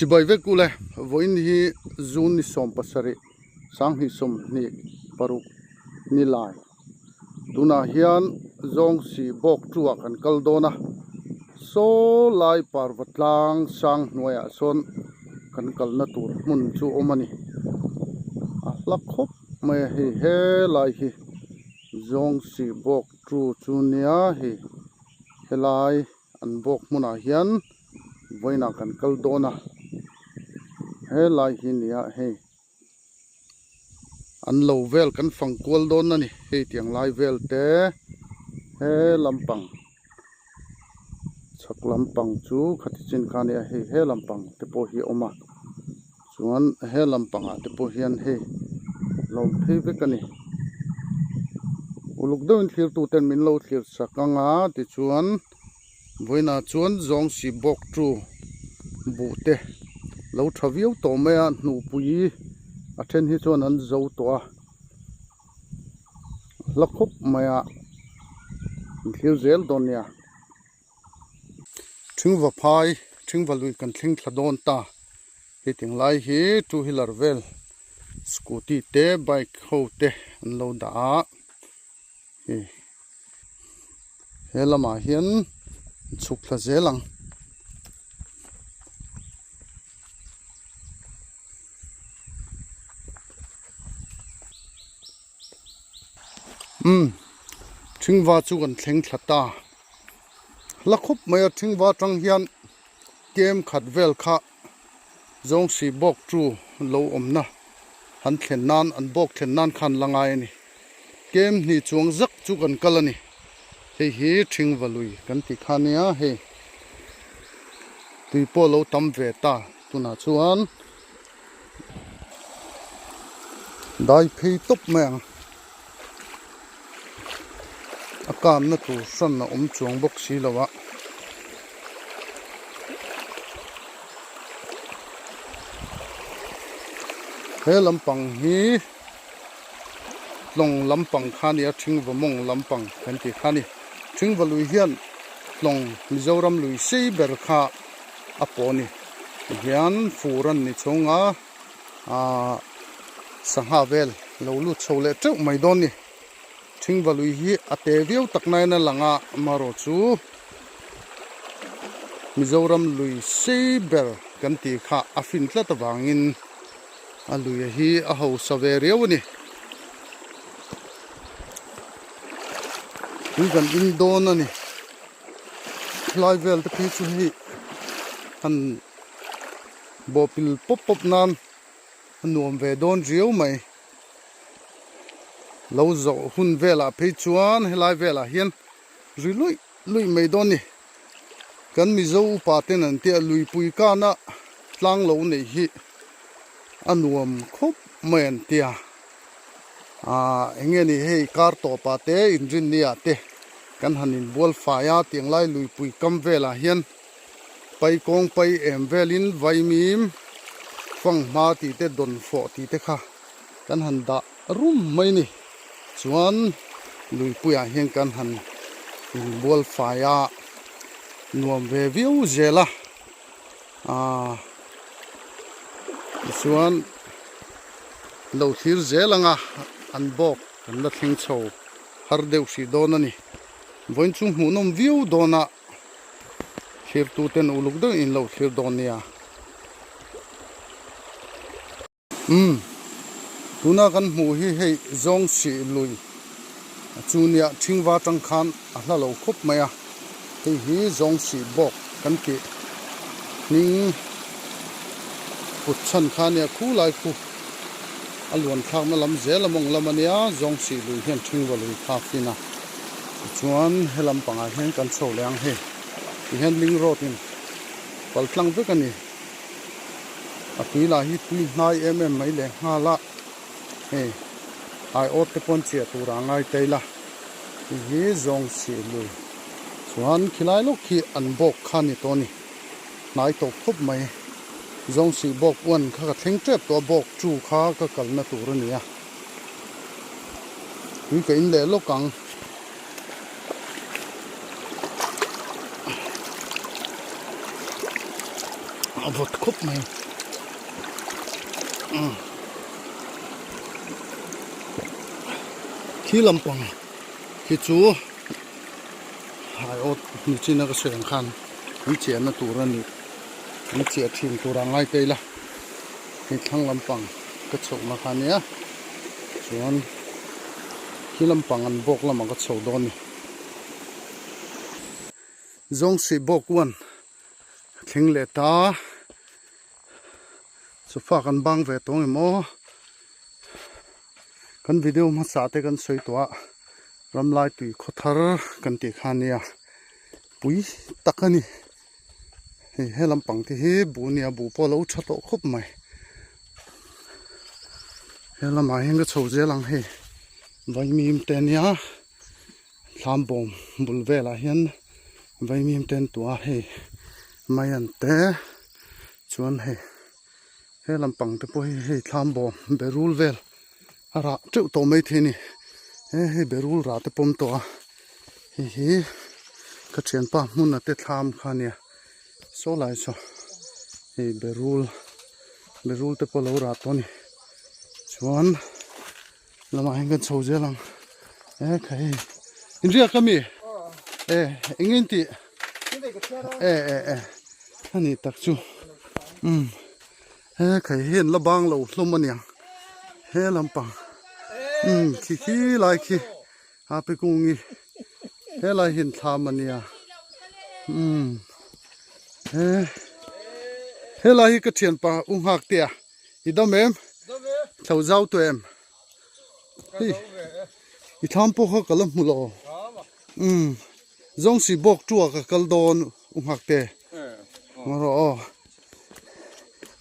Chibai vek ule, vawiin hi June ni 17, 2026 ni lai. Tunah hian Zawngsi bawk chu-ah kan kal dawn a, saw lai parva tlang sang hnuaiah sawn kan kalna tur hmun chu awm a ni. A hla khawp mai a hei helai hi Zawngsi bawk chu chu nia hei helai an bawk hmunah hian vawiinah kan kal dawn a, helai hi nia hei. An lo vel kan fang kual dawn a ni hei tiang lai vel te he lampang chhak lampang chu khati chin kha a nia hei he lampang te pawh hi a awm a chuan he lampang ah te pawh hian hei lo awm phei vek a ni uluk deuhin thlir tu ten min lo thlir sak ang a tichuan. Vawiinah chuan zawng si bawk chu buh te lo tha viau tawh mai a hnuhpui a then hi chuan an zo tawh a hla khawp mai a an thlir zel dawn nia thingva phai thingva lui kan thleng thla dawn ta hetiang lai hi two wheeler vel scooty te bike ho te an lo dah a. Hei he lamah hian chhuk thla zel ang. Umm thingva chu kan thleng thla ta la khawp mai a thingva atang hian kem khat vel kha zawng si bawk chu lo awmna han thlen nan an bawk thlen nan khan la ngai a ni. Kem hnih chuang zak chu kan kal a ni. Hei hi Thingva lui kan tih kha nia hei tui pawh a lo tam ve ta tunah chuan dai phei tawp mai ang. A kamna tur hran a awm chuang bawk si lo a. He lampang hi tlawng lampang kha a ni a Thingva mawng lampang kan tih kha a ni. Thingva lui hian tlawng Mizoram lui sei ber kha a pawh a ni. Tihian fur an ni chhung a. Ahh sangha vel lo lut chho leh teuh mai dawn ni. Thingva lui hi a te viau tak nain a lang a, amaherawh chu Mizoram lui sei ber kan tih kha a fin tlat avangin a lui hi a hausa ve riau a ni. Tui kan in dawn a ni. Helai vel te phei chu hei han. Bawhpil pawp pawp nan a nuam ve dawn riau mai. Lo zawh hun velah phei chuan helai velah hian ri luih luih mai dawn ni. Kan Mizo upa ten an tia luipui kana tlang lo neih hi a nuam khawp mai an tia. Aaa eng nge ni hei kar tawpah te inrinni-ah te kan han inbual fai a tiang lai luipui kam velah hian. Pai kawng pai em velin vaimim fanghma tih te dawnfawh tih te kha kan han dah rum mai ni. Chuan luipuiah hian kan han inbual fai a, nuam ve viau zel a. Aaa tichuan lo thlir zel anga an bawk kan la thleng chho har deuh hrih dawn a ni. Vawiin chu hmuhnawm viau dawn a. Thlir tu ten uluk deuh in lo thlir dawn nia. Umm tuna kan hmuh hi hei zawng sih lui chu nia thingva tang khan a hla lo khawp mai a hei hi zawng sih bawk kan tih hming put chhan kha nia khu lai khu a luan thlak na lam zel a mawng lam a nia zawng sih lui hian thingva lui kha a fin a. Tichuan he lampangah hian kan chho leh ang hei tihian ling road in pal tlang vek a ni. A tui lah hi tui hnai em em mai leh nghal a hei aiawt te pawn chiah tur ah ngai ta ila hei hi zawng sih lui chuan khilai lawk khi an bawk kha a ni tawh a ni hnai tawh khawp mai zawng sih bawk uan kha ka thleng tep tawh a bawk chu kha ka kalna tur a ni a. Tui ka in leh lawk ang. A vawt khawp mai khi lampang khi chu aiawt nichin a ka sawi ang khan an chiahna tur a nih an chiah thin tur a ngai ta ila hei thlang lampang ka chhohna kha ania chuan khi lampang an bawk lamah ka chho dawn a ni. Zawngsih bawk uan thleng leh ta sofa kan bang ve tawng em aw kan video hmasa te kan sawi tawh a ramlai tui khaw thar kan tih kha ania pui tak a ni hei he lampang te hi buh nia buh pawh a lo tha tawh khawp mai he lamah hian ka chho zel ang hei vaimim te ania. Thlam bawm bul velah hian vaimim te an tuah a hei maian te chuan hei he lampang te pawh hi hei thlam bawm berul vel a rah teuh tawh maithei a ni he hei berul rah te pawm tawh a hei hi ka thianpa hmuna te thlam kha a nia saw lai saw hei berul berul te pawh a lo rah tawh a ni chuan. Lamah hian kan chho zel ang e kha hei inriak ami e eng in tih e e e ani tak chu um he khai hian la bang lo hlawm aniang he lampang um khi khi lai khi a pi kungi he lai hian thlam ania um he he lai hi ka thianpa u nghak te a. I dam em? Thlo zau tawh em? Hei i thlam pawh kha ka la hmu lo. Umm zawng si bawk tua ka kal dawn u nghak te. Ngaw rawh aw.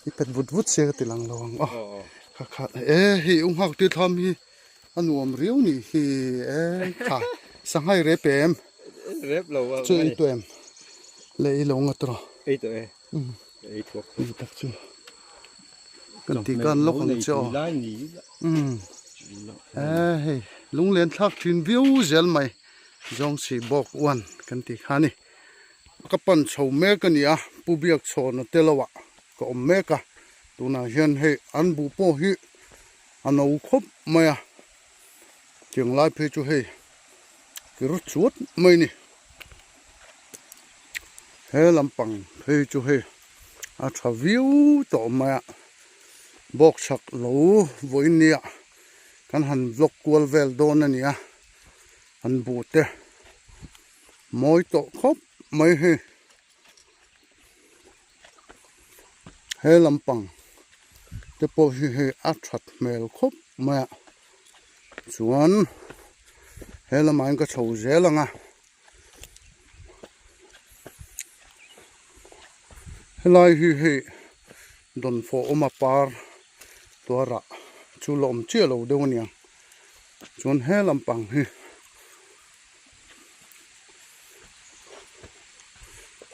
I pet vut vut sia ka ti lang lo ang aw. Kha kha e hei u nghak te thlam hi a nuam riau nih hi e kha sanghai rep em? Rep lo a. Chu ei tawh em? Le ei lo ngat rawh. Ei tawh e. Ei thuak Ni tak chu kan tih kan lawk ang che aw umm e hei lunglen thlak thin viau zel mai zawng si bawk uan kan tih kha a ni ka pan chho mek a ni a pu biak chhawna te lo ah ka awm mek a tunah hian hei an buh pawh hi a no khawp mai a tiang lai phei chu hei kir chuat mai a ni. He lampang phei chu hei a tha viau tawh mai a bawk chhak lo vawiin nia kan han vlog kual vel dawn a ni a an buh te mawi tawh khawp mai hei he lampang te pawh hi hei a that hmel khawp mai a chuan he lamah hian ka chho zel ang a. Helai hi hei dawnfawh awm a par tuarah chu la awm chiah lo deuh a niang chuan he lampang hi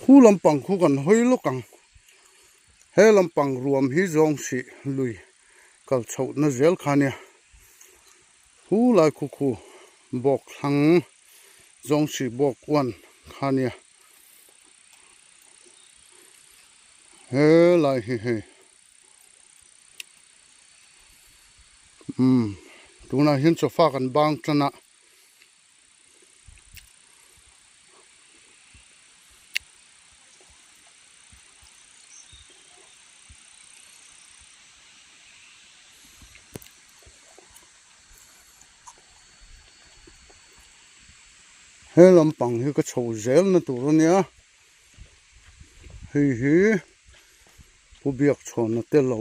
khu lampang khu kan hawi lawk ang he lampang ruam hi zawng sih lui kal chhoh na zel kha ania. Hu lai khu khu bawk thlang zawng si bawk uan kha nia he lai hi hei umm tunah hian sofa kan bang tan a. He lampang hi ka chho zel na tur a nia hei hi Pu Biakchhawna te lo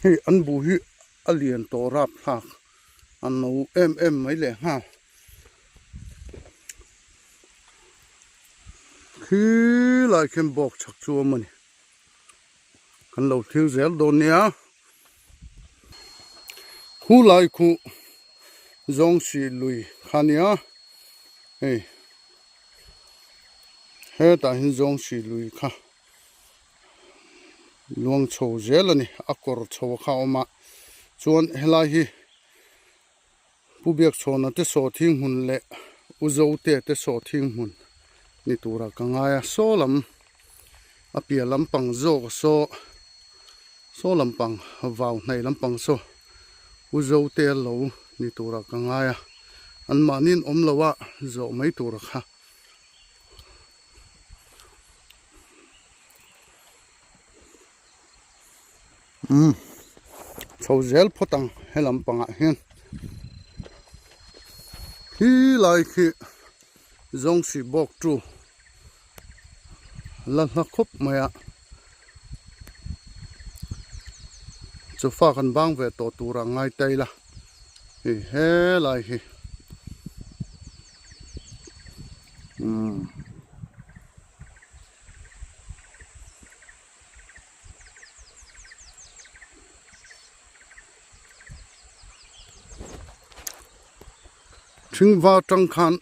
hei an buh hi a lian tawh rap thlak a no em em mai leh nghal khi lai khian bawk chhak chu a awm a ni kan lo thlir zel dawn nia khu lai khu zawng sih lui kha nia hei hetah hian zawng sih lui kha. Luang chho zel a ni a kawr chho kha a awm a chuan helai hi Pu Biakchhawna te sawhthing hmun leh U Zote te sawhthing hmun Ni turah ka ngai a, saw lam a piah lampang zawk saw saw lampang vau hnaih lampang saw u zo te lo ni turah ka ngai a, an mahni an awm lo a zawh mai tura kha. Umm chho zel phawt ang he lampangah hian khi lai khi zawng sih bawk chu la hla khawp mai a sofa kan bang ve tawh tur a ngai ta ila hei helai hi umm. Thing var tang khan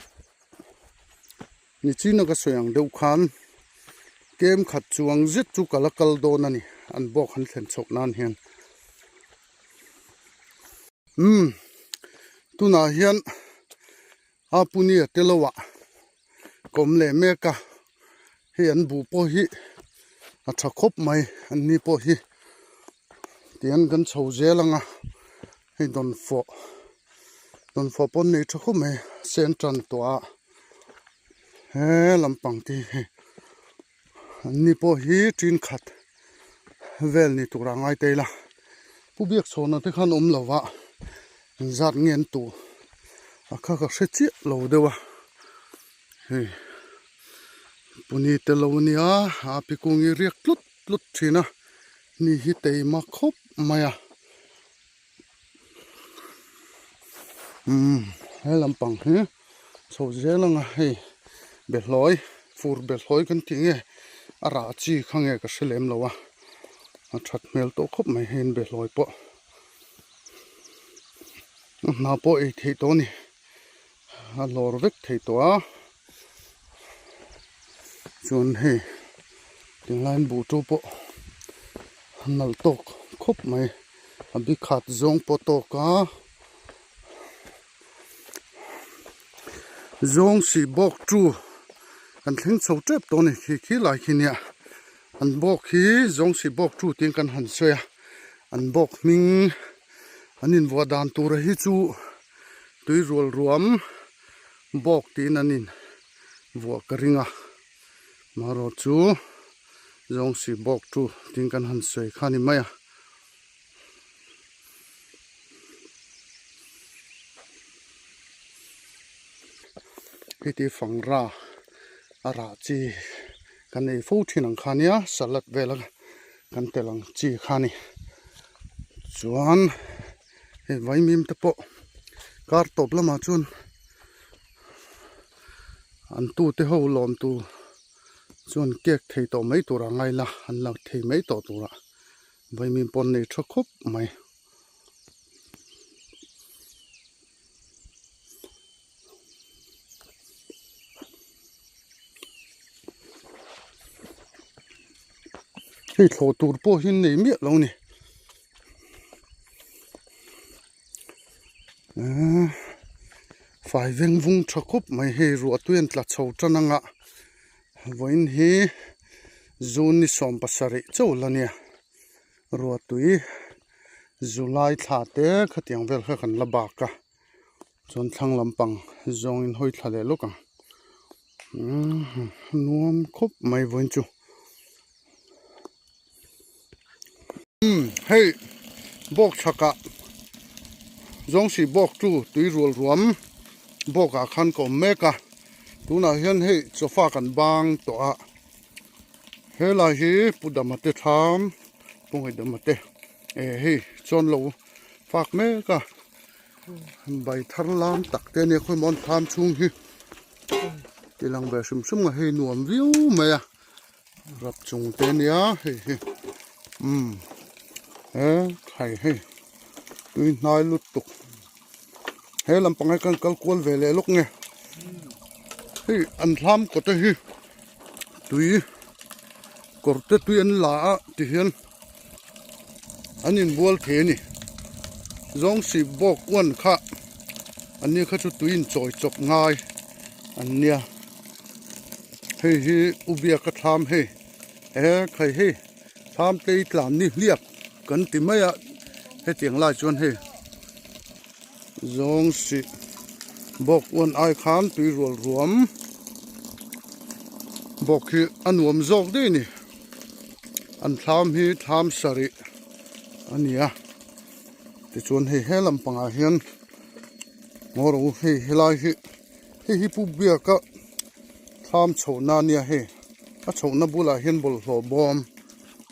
nichina ka sawi ang deuh khan kem khat chuang zet chu ka la kal dawn a ni an bawk han thlen chhoh nan hian umm tunah hian a puni a te lo ah ka awm leh mek a hei an buh pawh hi a tha khawp mai an ni pawh hi tihian kan chho zel ang a hei dawnfawh dawnfawh pawh an nei tha khawp mai sen tan tawh a he lampang te hi an ni pawh hi tin khat vel ni tur a ngai ta ila pu biak chhawna te khan awm lo va engzat nge an tuh a kha ka hre chiah lo deuh a hei puni te lo ania a pi kung hi riak tlut tlut thin a ni hi teima khawp mai a umm he lampang hi chho zel ang a hei behlawi fur behlawi kan tih nge a rah chi kha nge ka hre lem lo a a that hmel tawh khawp mai hei an behlawi pawh a hna pawh ei theih tawh a ni a lawr vek thei tawh a chuan hei tunlaiin buh tu pawh a nalh tawk khawp mai a bi khat zawng pawh tawk a zawng sih bawk tu kan thleng chho tep tawh a ni khi khi lai khi nia an bawk hi zawng sih bawk tu tiin kan han sawi a an bawk hming an invuah dan tur hi chu. Tui rual ruam bawk tiin an in vuah ka ring a marawh chu zawng si bawk chu tiin kan han sawi kha a ni mai a. Heti fangra a rah chi kan ei fo thin ang kha nia salad vela kan tel ang chi kha a ni chuan. Hei vaimim te pawh kar tawp lamah chuan an tute ho lawm tur chuan cake thei tawh mai tur a ngai la an la thei mai tawh turah vaimim pawh an nei tha khawp mai. Hei thlawh tur pawh hi an nei miah lo a ni. Eee fai veng vung tha khawp mai hei ruah tui an tla chho tan ang a vawiin hi june ni 17 chauh la nia ruah tui july thla te khatiang vel kha kan la bak a chuan thlang lampang zawngin hawi thla leh lawk ang umm nuam khawp mai vawiin chu. Umm hei bawk chhakah zawng sih bawk chu tui rual ruam bawk ah khan ka awm mek a tunah hian hei sofa kan bang tawh a helai hi pu dama te thlam pu ngaidama te eh hei chuan lo fak mek a bai thar lam tak te ania khawi maw an thlam chhung hi ti lang ve hrim hrim a hei nuam viau mai a. Rap chung te ania hei hi umm he thlai hei tui hnai lutuk he lampang hi kan kal kual ve leh lawk nge hei an thlam kawt te hi tui kawr te tui an la a ti hian an inbual thei a ni zawng sih bawk uan kha an ni kha chu tui inchawi chawp ngai an nia. Hei hi u biaka thlam hei he khai hei thlam tei tlan ni hliap kan ti mai a hetiang lai chuan hei zawng sih bawk uan ai khan tui rual ruam bawk hi a nuam zawk daih a ni an thlam hi thlam sarih a ni a tichuan hei he lampangah hian ngaw rawh u hei helai hi. Hei hi Pu Biaka thlam chhohna a nia hei a chhohna bulah hian bawlhhlawh bawm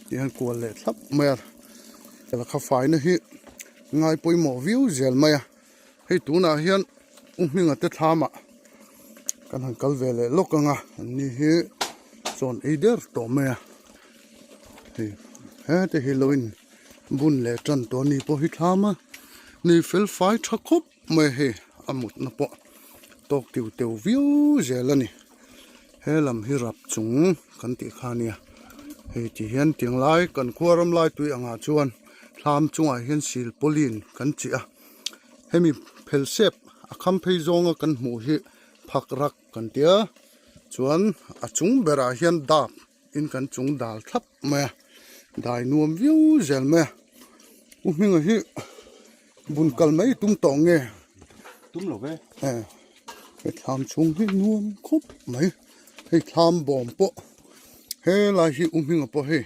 tih hian kual leh thlap mai a lehkha faina hi ngai pawimawh viau zel mai a hei tunah hian U Hminga te thlamah kan han kal ve leh lawk ang a an ni hi chawn ei der tawh mai a hei hete hi lo in bun leh tan tawh a ni pawh hi thlam a ni fel fai tha khawp. Mai hei a mutna pawh tawk tiu teu viau zel a ni he lam hi rap chung kan tih kha a nia hei ti hian tiang lai kan khua ram lai tui angah chuan thlam chungah hian silpawlin kan chih a hemi phel sep a kham phei zawnga kan hmuh hi phak rak kan tia chuan a chung berah hian dap in kan chung dal thlap mai a dai nuam viau zel mai a u hminga hi. Bun kal mai tum tawh nge? Tum lo ve. E, hei thlam chhung hi nuam khawp mai. Hei thlam bawm pawh he lai hi u hminga pawh hei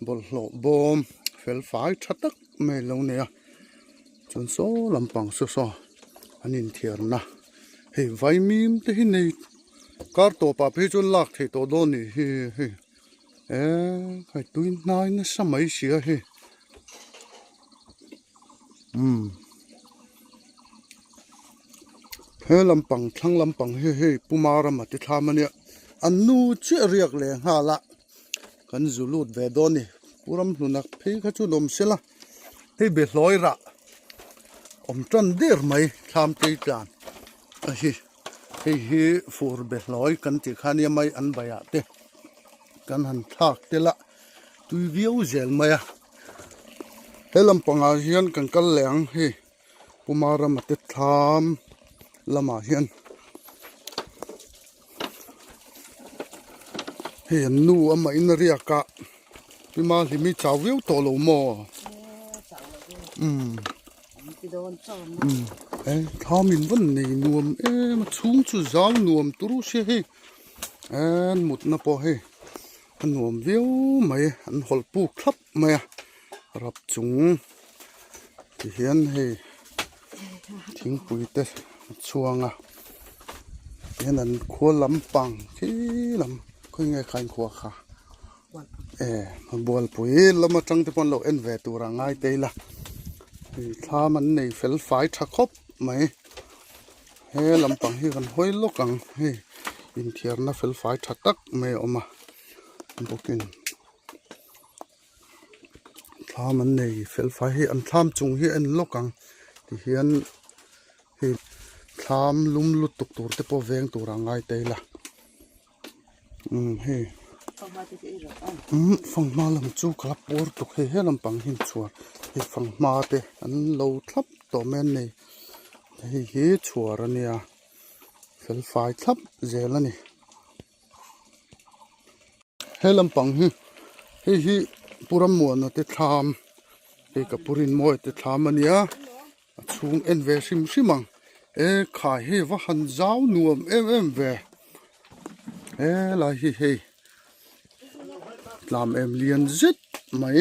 bawlhhlawh bawm fel fai tha tak mai lo nei a. Chuan saw lampang saw saw an inthiarna hei vaimim te hi nei kar tawpah phei chuan lak theih tawh dawn nih hi hei e hei tui hnai nasa mai si a hei. Umm he lampang thlang lampang hi hei Puma rama ti thlam ania an nu chiah riak leh nghal a kan zu lut ve dawn a ni Pu Ramhluna phei kha chu lawm sela hei behlawi rah awm tan der mai thlam tei tlan a hi hei hi fur behlawi kan tih kha ania mai an baiah te kan han thlak tel a tui viau zel mai a. He lampangah hian kan kal leh ang hei Puma rama te thlam lamah hian hei an nu amah in a riak a Pima hlimi chau viau tawh lo maw umm umm he thlam in vawn nei nuam em a chhung chu zau nuam turu sia hei an mutna pawh hei. A nuam viau mai an hawlh puk thlap mai a rap chung ti hian hei thingpui te a chhuang a tihian an khua lampang khi lam khawi nge kha inkhua kha e bualpui lam atang te pawh an lo en ve tur a ngai te ila hei thlam an nei fel fai tha khawp mai. He lampang hi kan hawi lawk ang hei inthiarna fel fai tha tak mai a awm a bawkin thlam an nei fel fai hei an thlam chung hi a en lawk ang tihian hei thlam lum lutuk tur te pawh veng tur a ngai ta ila umm hei umm fanghma lam chu ka la puar tuk hei he lampang hi chhuar hei fanghma te an lo thlap tawh mai an nei. Hei hi chhuar a nia fel fai thlap zel a ni he lampang hi hei hi Pu Rammuana te thlam hei ka Pu Rinmawia te thlam a nia a chhung en ve hrim hrim ang e khai hei va han zau nuam em em ve helai hi hei tlam em lian zet mai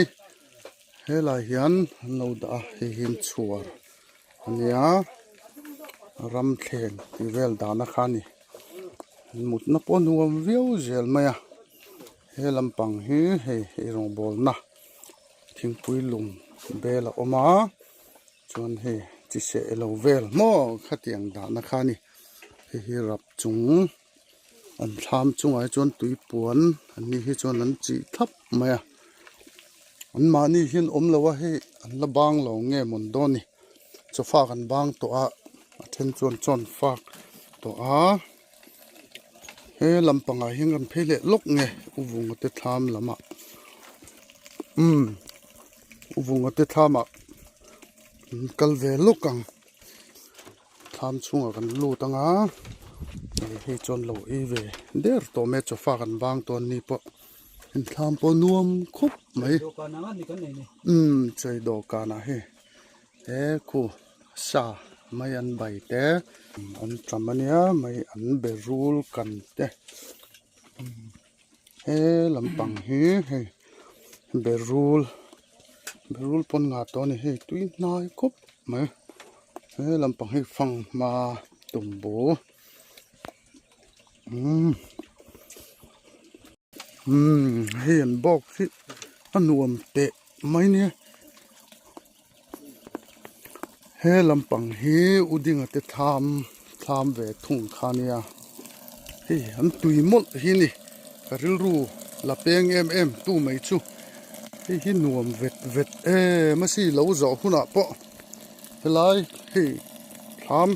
helai hian an lo dah a hei hi an chhuar. A nia ram thleng tih vel dahna kha a ni mutna pawh a nuam viau zel mai a he lampang hi hei eirawngbawlna thingpui lum bel a awm a chuan hei chi seh elo vel maw khatiang dahna kha a ni hei hi rap chung an thlam chungah hi chuan tui puan an ni hi chuan an chih thlap mai a an mahni hian awm lo a hei an la bang lo nge mawn dawn ni chaw fak an bang tawh a a then chuan chaw an fak tawh a he lampangah hian kan phei leh lawk nge u vunga te thlam lamah umm u vunga te thlamah an kal ve lawk ang. Thlam chhungah kan lut ang a. Hei chuan lo ei ve der tawh mai a chawfa kan bang tawh an ni pawh inthlam pawh nuam khawp mai umm chei dawhkanah hei he khu sa mai an bai te an tam a nia mai an be rul kan te he lampang hi hei berul berul pawn ngah tawh a ni hei tui hnai khawp mai he lampang hi fanghma tumbu umm umm hei an bawk hi a nuam teh mai nia he lampang hi u dinga te thlam thlam ve thung kha nia hei an tui mawlh hi a ni ka rilru la peng em em tu mai chu hei hi nuam vet vet em a si lo zawh hunah pawh helai hei thlam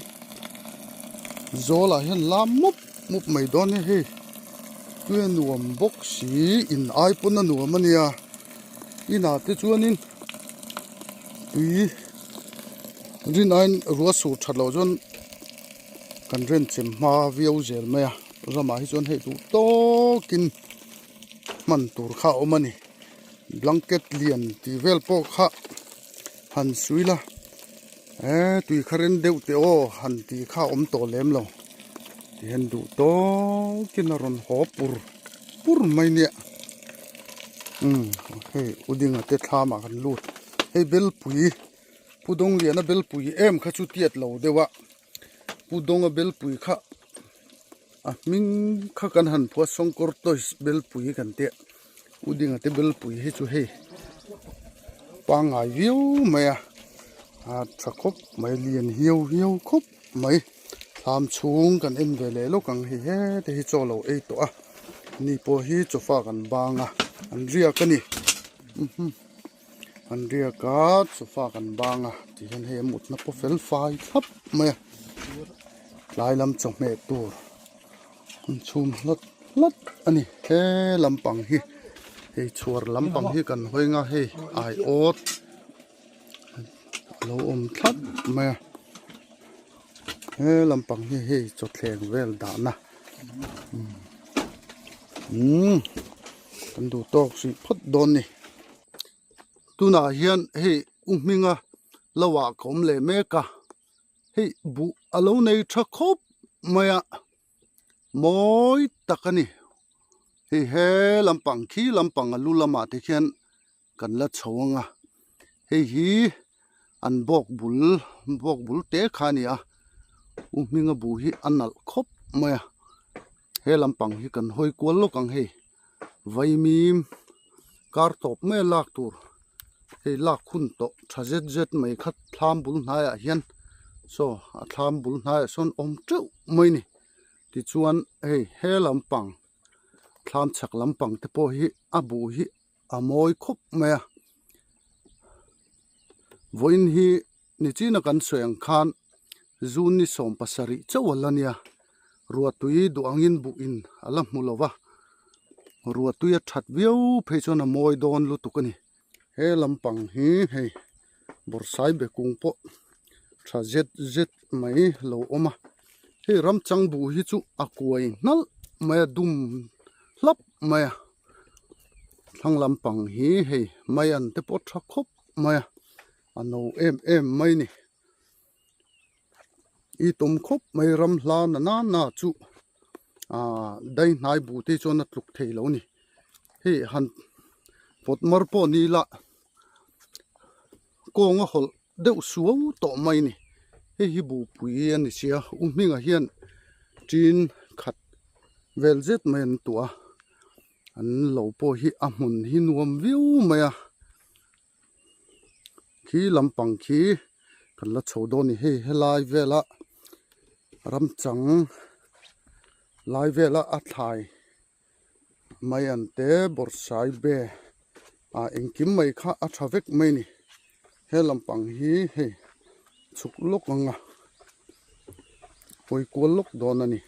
zawlah hian lam mup mup mai dawn a hei tui a nuam bawk si in ai pawn a nuam a nia. Inah te chuanin tui rin aiin ruah sur that loh chuan kan ren chem hma viau zel mai a ramah hi chuan hei duh tawkin hman tur kha a awm a ni blanket lian tih vel pawh kha han sui la eh tui kha ren deuh teh aw han tih kha a awm tawh lem lo tihian duh tawkin a rawn haw pur pur mai nia umm hei u dinga te thlam ah kan lut hei belpui pu dawngliana belpui em kha chu tiat lo deuh a pu dawnga belpui kha a hming kha kan han phuah sawngkawr toys belpui kan tih a u dinga te belpui hi chu hei pangngai viau mai a a tha khawp mai lian hiau hiau khawp mai. Thlam chhung kan en ve leh lawk ang hei hete hi chaw lo ei tawh a ni pawh hi chawfa kan bang a an riak a ni an riak a chawfa kan bang a tih hian hei a mutna pawh fel fai thlap mai a tlai lam chawhmeh tur an chhum hlat hlat a ni he lampang hi hei chhuar lampang hi kan hawi ang a hei aiawt. Lo awm thlap mai a he lampang hi hei chawthleng vel dahna umm kan duh tawk hrih phawt dawn ni tunah hian hei u hminga lo ah ka awm leh mek a hei buh a lo nei tha khawp mai a mawi tak a ni hei he lampang khi lampang a lu lamah te khian. Kan la chho ang a, hei hi an bawk bul bawk bul te kha a ni a, u hminga buh hi a nalh khawp mai a, he lampang hi kan hawi kual lawk ang hei vaimim kar tawp mai a lak tur hei lak hun tawh tha zet zet mai kha thlam bul hnaiah hian saw a thlam bul hnaiah sawn awm teuh mai a ni tichuan hei he lampang thlam chhak lampang te pawh hi a buh hi. A mawi khawp mai a, vawiin hi nichina kan sawi ang khan June ni 17 chauh a la nia, ruahtui duh angin buhin a la hmu lo va, ruahtui a that viau phei chuan a mawi dawn lutuk a ni. He lampang hi hei bawrhsai be kung pawh tha zet zet mai lo awm a, hei ramchang buh hi chu a kuai hnalh mai a dum hlap mai a. Thlang lampang hi hei mai an te pawh tha khawp mai a a no em em mai a ni i tawm khawp mai ram hla na nana chu ah dai hnai buh te chuan a tluk thei lo a ni hei han pawt mar pawh ni ila kawng a hawlh deuh suau tawh mai a ni hei hi buhpui a ni sia u hmingah hian tin khat vel zet mai an tuah a. An lo pawh hi a hmun hi nuam viau mai a khi lampang khi kan la chho dawn a ni hei helai vela ramchang lai vela a thlai mai an te bawrhsai be ah engkim mai kha a tha vek mai a ni he lampang hi hei chhuk lawk ang a hawi kual lawk dawn a ni.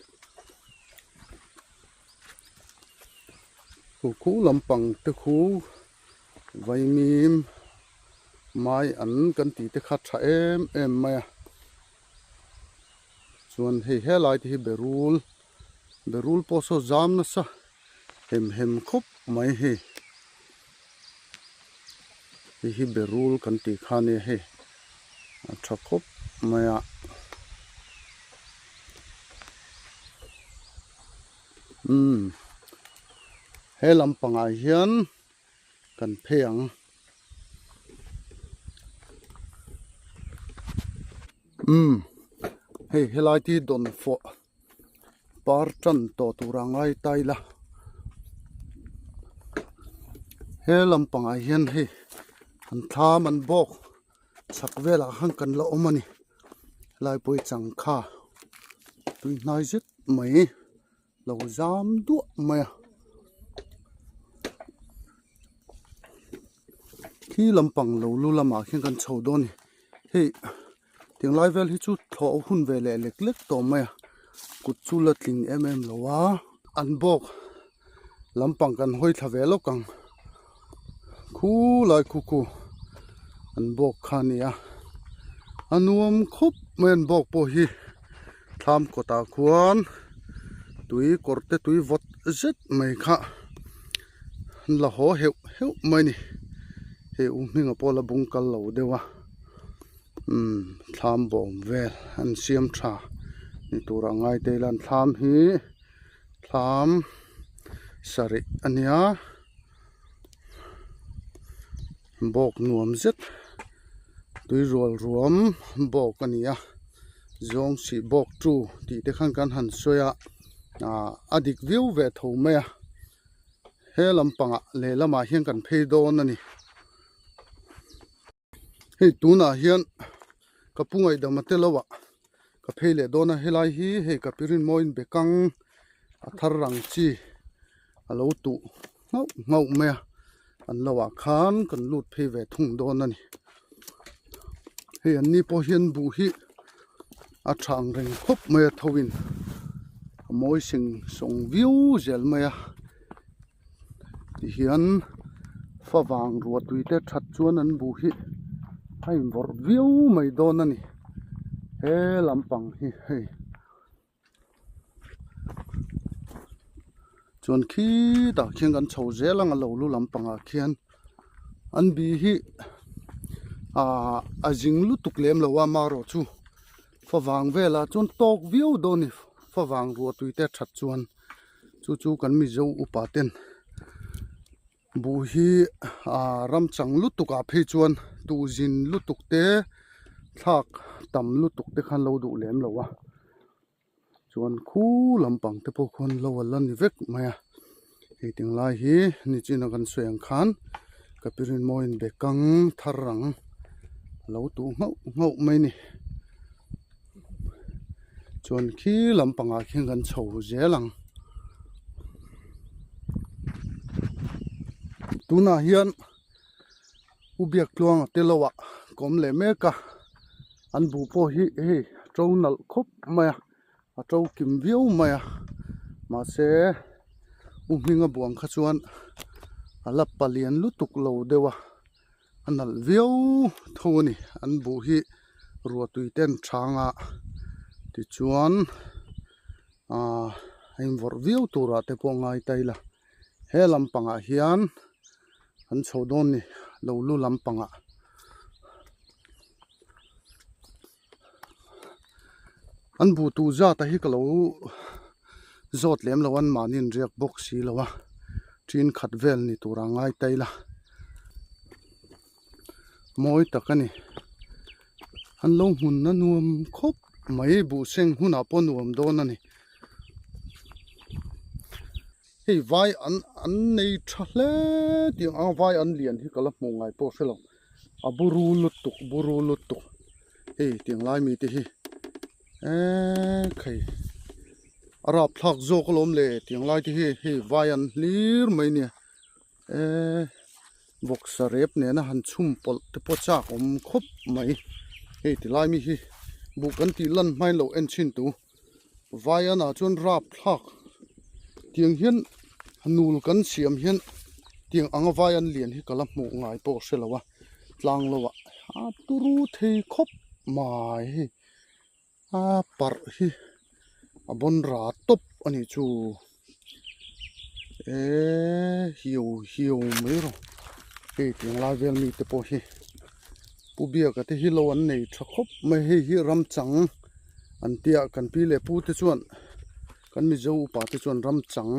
Khu khu lampang te khu vaimim mai an kan tih te kha tha em em mai a chuan hei helai te hi berul. Berul pawh saw zam nasa hem hem khawp mai hei. Hei hi berul kan tih kha ania hei a tha khawp mai a. Umm he lampangah hian kan phei ang. Umm hei helai te hi dawnfawh par tan tawh tur a ngai ta ila he lampangah hian hei an thlam an bawk chhak velah khan kan la awm a ni helai pawh hi changkha tui hnai zet mai. Lo zam duah mai a khi lampang lo lu lamah khian kan chho dawn a ni hei tiang lai vel hi chu thlawh hun ve leh lek lek tawh mai a kut chu la tling em em lo a an bawk lampang kan hawi thla ve lawk ang khulai khu khu an bawk kha a ni a a nuam khawp mai an bawk pawh hi. Thlam kawtah khuan tui kawr te tui vawt zet mai kha an la haw heuh heuh mai a ni hei u hminga pawh la bung kal lo deuh a umm thlam bawm vel an siam tha ni turah ngai te ila an thlam hi thlam sarih a nia bawk nuam zet tui rual ruam bawk a ni a zawng sih bawk tu tih te khan kan han sawi a ah a dik viau ve tho mai a he lampangah lehlamah hian kan phei dawn a ni hei tunah hian ka pu ngaihdam a tel lo ah ka phei leh dawn a helai hi hei ka pirin mawiin bekang a thar ang chi a lo tuh nghauh nghauh mai a an lo ah khan kan lut phei ve thung dawn a ni hei an ni pawh hian buh hi a tha ang reng khawp mai a tho in a mawi seng sawng viau zel mai a tihian favang ruah tui te that chuan an buh hi a invawrh viau mai dawn a ni he lampang hi hei. Chuan khitah khian kan chho zel ang a lo lu lampangah khian an bi hi ahh a zing lutuk lem lo a amaherawh chu favang velah chuan tawk viau dawn a ni favang ruah tui te a that chuan chu chu kan mizo upa ten Buh hi ah ram chang lutuk ah phei chuan tuhzin lutuk te thlak tam lutuk te khan lo duh lem lo a chuan khu lampang te pawh khuan lo a la ni vek mai a hei ting lai hi nichina kan sawi ang khan ka pirin mawiin bekang thar ang a lo tuh nghauh nghauh mai a ni chuan khi lampangah khian kan chho zel ang. Tunah hian u Biaktluanga te lo ah ka awm leh mek a an buh pawh hi hei a to nalh khawp mai a a to kim viau mai a mahse u hminga buang kha chuan a la palian lutuk lo deuh a a nalh viau tho a ni an buh hi ruahtui te an chang a tichuan Aaa a invawrh viau turah te pawh ngai ta ila he lampangah hian an chho dawn ni lo lu lampangah an buh tuh zat a hi ka lo zawt lem lo a an mahni an riak bawk si lo a ṭin khat vel ni turah ngai ta ila mawi tak a ni an lo hmun a nuam khawp mai buh seng hunah pawh nuam dawn a ni hei vai an an nei tha hle tih ang a vai an lian hi ka la hmuh ngai pawh hre lo a buru lutuk buru lutuk hei tiang lai mite hi eee khai a rapthlak zawk alawm le tiang lai te hi hei vai an hlir mai nia. Eee vawksa rep nena han chhum pawlh te pawh chak awm khawp mai hei ti lai mi hi buh kan tih lan hmain lo en thin tu vaian ah chuan rap thlak tiang hian nul kan siam hian tiang anga vaian lian hi ka la hmuh ngai pawh hre lo a tlang lo ah a turu thei khawp mai hei a parh hi a bawn ra tawp. a nih chu eee hiu hiu mai rawh hei tiang lai vel mite pawh hi Pu Biaka te hi lo an nei tha khawp mai hei hi ram chang an tia kan pi leh pu te chuan kan Mizo upa te chuan ram chang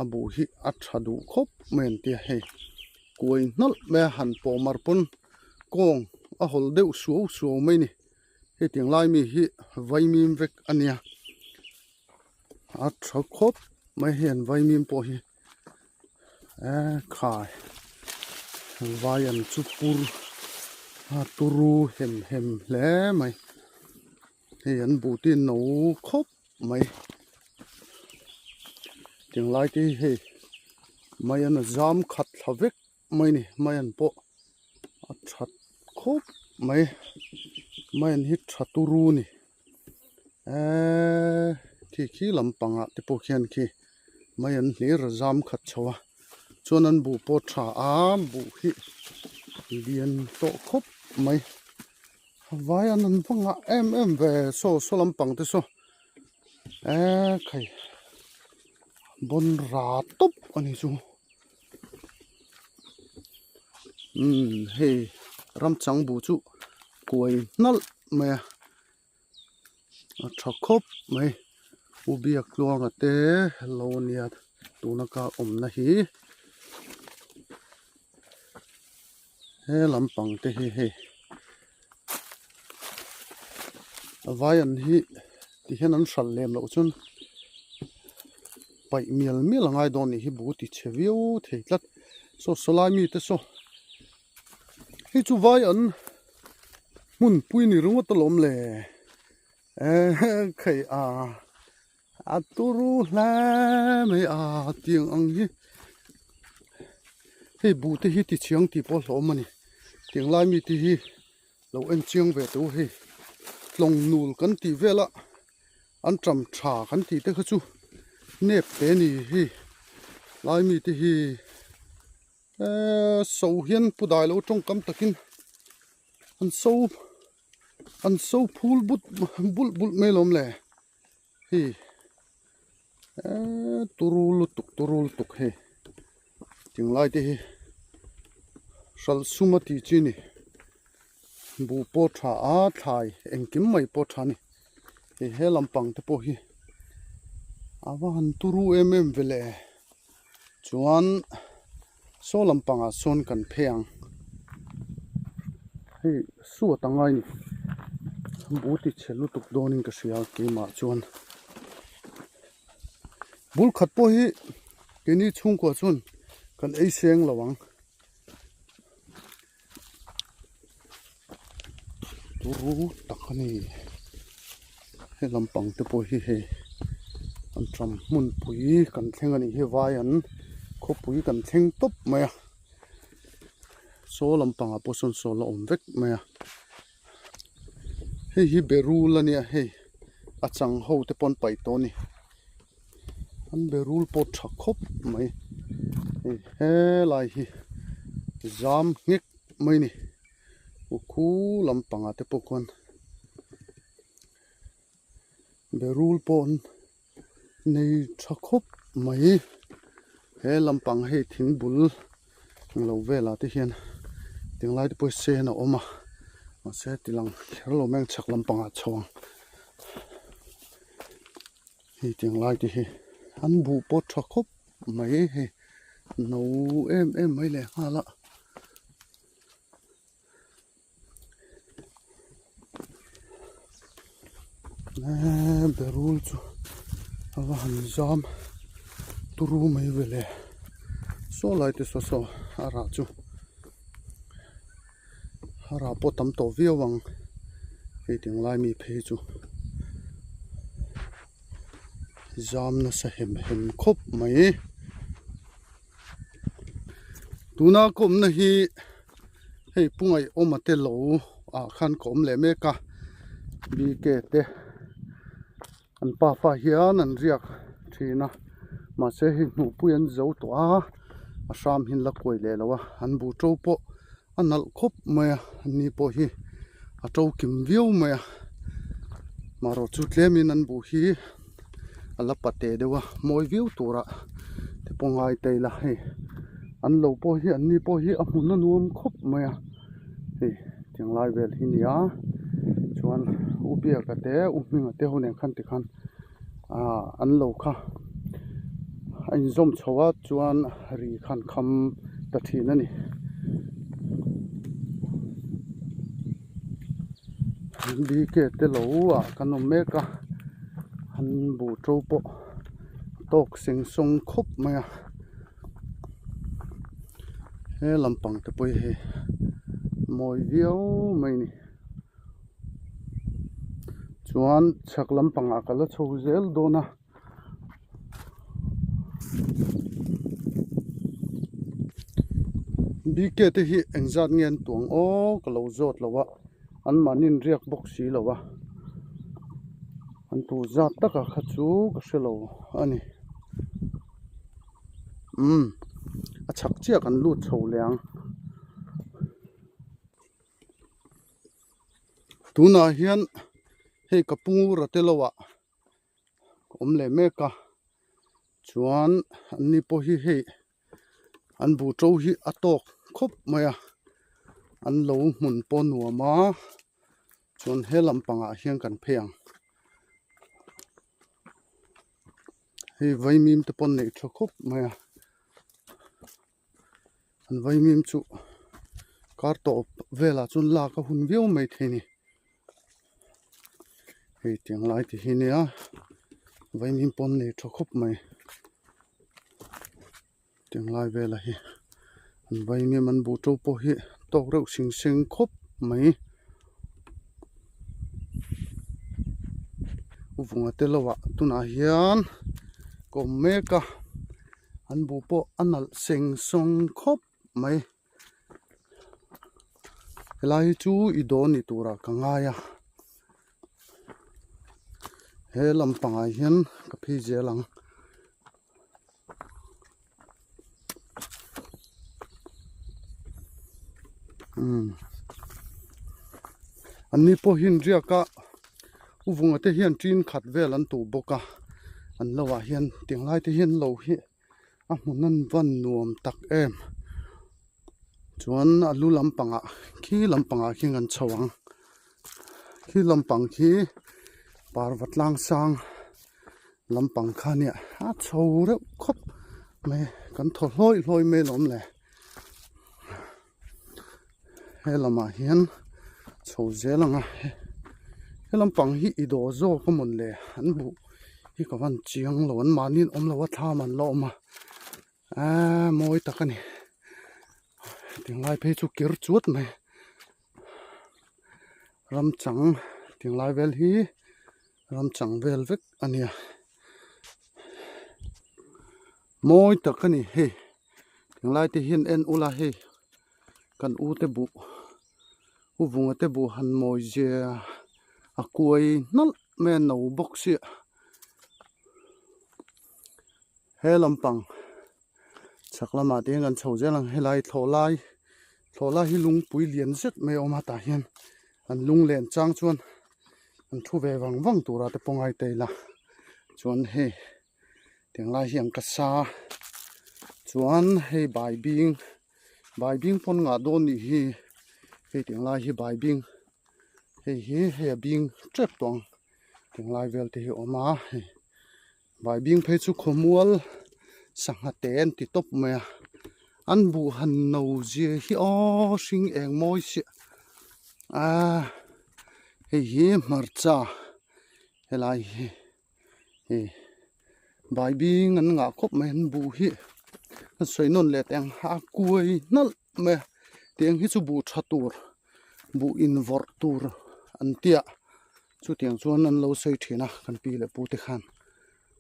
a buh hi a tha duh khawp mai an tia hei kuai hnawlh mai a han pawh mar pawn kawng a hawlh deuh suau suau mai a ni hetiang lai mi hi vaimim vek a nia a tha khawp mai hei an vaimim pawh hi eee khai vai an chu pur a turu hem hem hle mai hei an buh te no khawp. Mai tiang lai te hi hei mai an a zam khat thla vek mai a ni mai an pawh a that khawp mai mai an hi tha turu a ni eeee khi khi lampangah te pawh khian khi mai an hlir a zam khat chho a chuan an buh pawh tha a buh hi lian tawh khawp mai. Vai an an va ngah em em ve saw saw lampang te saw eee khai bawn ra tawp a ni chu umm hei ram chang bu chu kuai hnalh mai a a tha khawp mai u biak tluanga te lo nia tuna ka awmna hi. He lampang te hi hei a vai an hi ti hian an hralh lem loh chuan paih mial mial a ngai dawn nih hi bu ti chhe viau thei tlat saw sawlai mite saw hei chu vai an hmun pui ni ringawt alawm le eh khei a a turu hle mai a tiang ang hi hei buh te hi ti chhiang tih pawh a hlawm a ni tiang lai mi te hi lo en chiang ve teh u hei tlawng nul kan tih vel a an ṭam ṭha kan tih te kha chu nep te a ni hei lai mi te hi eee so hian pu dai lo tawngkam takin an so an so phul but bulh bulh mai alawm le. Hei eee turu lutuk turu lutuk hei tinglai te hi hralh sum a tih chi a ni buh pawh tha a thlai engkim mai pawh tha a ni hei he lampang te pawh hi a va han turu em em ve le chuan saw lampangah sawn kan phei ang hei suat a ngai a ni bu ti chhe lutuk dawnin ka hria keimah chuan bul khat pawh hi keini chhungkua chuan kan ei seng lo ang turu tak a ni he lampang te pawh hi hei an ṭam hmunpui kan thleng a nih hi vai an khawpui kan thleng tawp mai a saw lampangah pawh sawn sawl a awm vek mai a hei hi berul a nia hei a chang ho te pawh an paih tawh a ni an berul pawh tha khawp mai hei helai hi zam nghek mai a ni ukhu lampangah te pawh khuan berul pawh an nei tha khawp mai he lampang hei thing bul ang lo velah te hian tinglai te pawh hi sen a awm a mahse ti lang kher lo mai ang chhak lampangah chho ang hei tinglai te hi an buh pawh tha khawp mai hei no em em mai leh nghal a. Eee berul chu a va han zam turu mai ve le saw lai te saw saw a rah chu a rah pawh tam tawh viau ang hei tiang lai mi phei chu zam nasa hem hem khawp mai. Tuna ka awmna hi hei pu ngaihawma te lo ah khan ka awm leh mek a bk te an pafa hian an riak thin a mahse hei hnuhpui an zo tawh a a hram hi an la kuai leh lo a an buh to pawh a nalh khawp mai a ni pawh hi a to kim viau mai a marawh chu tlemin an buh hi. A la pate deuh a mawi viau tura te pawh ngai ta ila hei an lo pawh hi an ni pawh hi a hmun a nuam khawp mai a hei tiang lai vel hi nia chuan u biaka te u hminga te ho nen khan tikhan ah an lo kha a inzawm chho a chuan ri khan kham ta thin a ni. Bk te lo ah kan awm mek a an buh to pawh a tawk seng sawng khawp mai a he lampang te pawh hi mawi viau mai a ni chuan chhak lampangah ka la chho zel dawn a. Bk te hi engzat nge an tuang aw ka lo zawt lo a an mahni in riak bawk si lo a an tu zat taka kha chu ka hre lo a ni umm a chhak chiah kan lut chho leh ang. Tunah hian hei ka pu rate lo ah. Awm leh mek a chuan an ni pawh hi hei an buh to hi a tawk khawp mai a an lo hmun pawh nuam a chuan he lampangah hian kan phei ang hei vaimim te pawh an neih tha khawp mai a an vaimim chu kar tawp velah chuan lak a hun viau mai thei a ni. Hei tiang lai te hi nia vaimim pawn nei tha khawp mai tiang lai velah hi an vaimim an buh to pawh hi tawk reuh sing seng khawp mai vunga te lo ah tunah hian ka awm mek a an buh pawh a nalh seng sawng khawp mai. Helai hi chu i dawn ni turah ka ngai a he lampangah hian ka phei zel ang umm an ni pawh hi an riak a u vunga te hian tin khat vel an tuh bawk a an lo ah hian tiang lai te hian lo hi. A hmun an van nuam tak em chuan a lu lampangah khi lampangah khian kan chho ang khi lampang khi parva tlang sang lampang kha nia a chho reuh khawp mai kan thaw hlawi hlawi mai alawm le he lamah hian chho zel ang a he lampang hi i dawh zawk a mawn le an buh hi ka van chiang lo an mahni an awm lo a thlam an la awm a aaa mawi tak a ni tinglai phei chu kir chuat mai ram chang tinglai vel hi ram chang vel vek a nia mawi tak a ni hei. Tunlai te hian en ula hei kan u te buh u vunga te buh han mawi zia a kuai hnalh mai a no bawk sia he lampang chhak lamah te hian kan chho zel ang helai thlawh lai thlawh lai hi lungpui lian zet mai a awm a tah hian an lung len chang chuan an thu ve vang vang tura te pawh ngai ta ila chuan hei. Tiang lai hian ka sa chuan hei baibing baibing pawn ngah dawn nih hi hei tiang lai hi baibing hei hi hei a bing tep tawh ang tiang lai vel te hi a awm a hei baibing phei chu khawmual sangha te an ti tawp mai a an buh han no zia hi aw hring eng mawi chiah ah hei hi hmarcha helai hi. Hei baibing an ngah khawp mai an buh hi a sawi nawn leh teh ang a kuai hnalh mai a tiang hi chu buh tha tur buh invawrh tur an tia chutiang chuan an lo sawi thin a kan pi leh pu te khan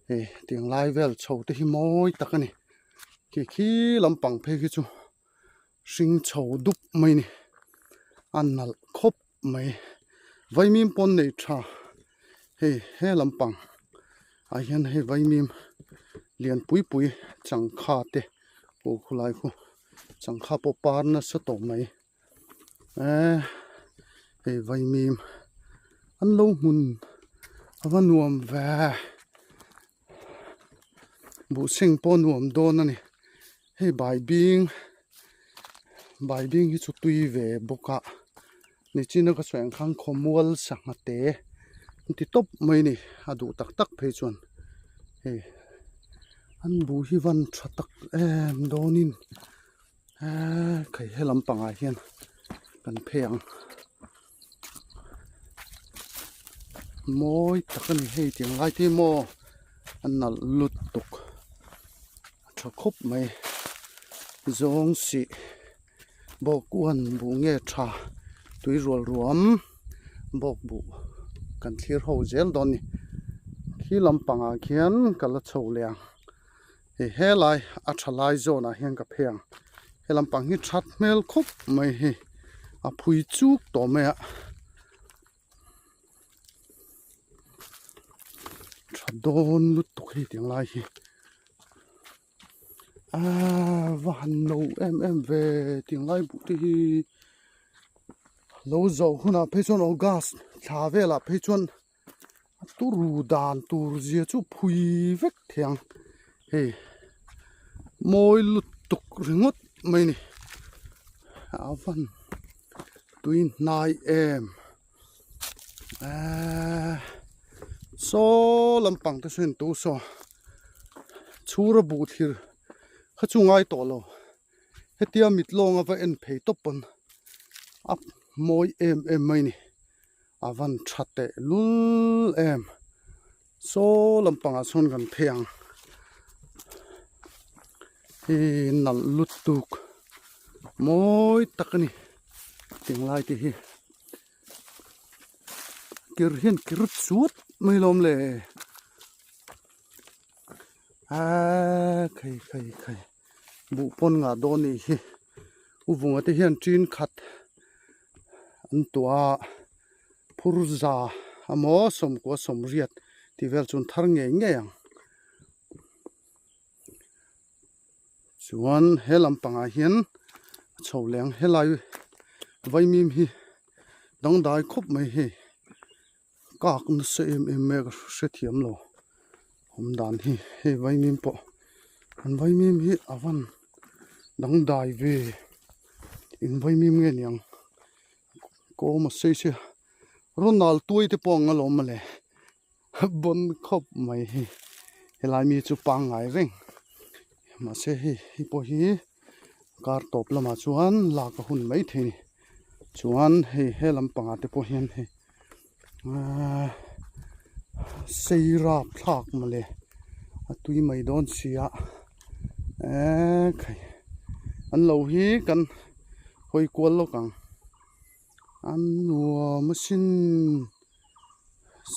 hei tiang lai vel chho te hi mawi tak a ni khi khi lampang phei khi chu hring chho dup mai a ni a nalh khawp mai vaimim pawn nei tha hei he lampang ah hian hei vaimim lian pui pui changkha te aw khulai khu changkha pawh par nasa tawh mai eee hei vaimim an lo hmun a va nuam ve. Buh seng pawh nuam dawn a ni. Hei baibing baibing hi chu tui ve bawk a nichina ka sawi ang khan khawmual sangha te an ti tawp mai a ni a duh tak tak phei chuan hei an buh hi van tha tak em dawnin eee khai he lampangah hian kan phei ang. Mawi tak a ni hei tiang lai te hi maw a nalh lutuk a tha khawp mai zawng sih bawk uan buh nge tha tui rual ruam bawk buh kan thlir ho zel dawn a ni khi lampangah khian ka la chho leh ang. Hei helai a tha lai zawnah hian ka phei ang he lampang hi that hmel khawp mai hi a phui chuk tawh mai a tha dawn lutuk hei tiang lai hi aaa va han no em em ve tiang lai buh te hi lo zawh hunah phei chuan august thla velah phei chuan. A turu dan tur zia chu phui vek thei ang hei mawi lutuk ringawt mai a ni a van tui hnai em eee saw lampang te sawn tu saw chhura buh thlir kha chu ngai tawh lo hetia mit lawnga va en phei tawp pawn a mawi em em mai a ni. A van tha teh lul em saw lampangah sawn kan phei ang hi nalh lutuk mawi tak a ni tinglai te hi kir hian kir chut mai lawm le aaa khai khai khai buh pawn ngah dawn a nih hi u vunga te hian tin khat. An tuah a phur za emaw sawmkua sawmriat tih vel chu an thar ngei ngei ang chuan he lampangah hian a chho leh ang helai vaimim hi dangdai khawp mai hei kak nasa em em mai a ka hrethiam lo awm dan hi hei vaimim pawh an vaimim hi a van dangdai ve. Eng vaimim nge niang kawm a sei sia Ronald tuai te pawh ang alawm mawle bawn khawp mai hei helai mi chu pangngai reng mahse hei hei pawh hi kar tawp lamah chuan lak a hun mai thei a ni chuan hei he lampangah te pawh hian hei ahh sei rap thlak mawle a tui mai dawn si a eee khai an lo hi kan hawi kual lawk ang an nuam asin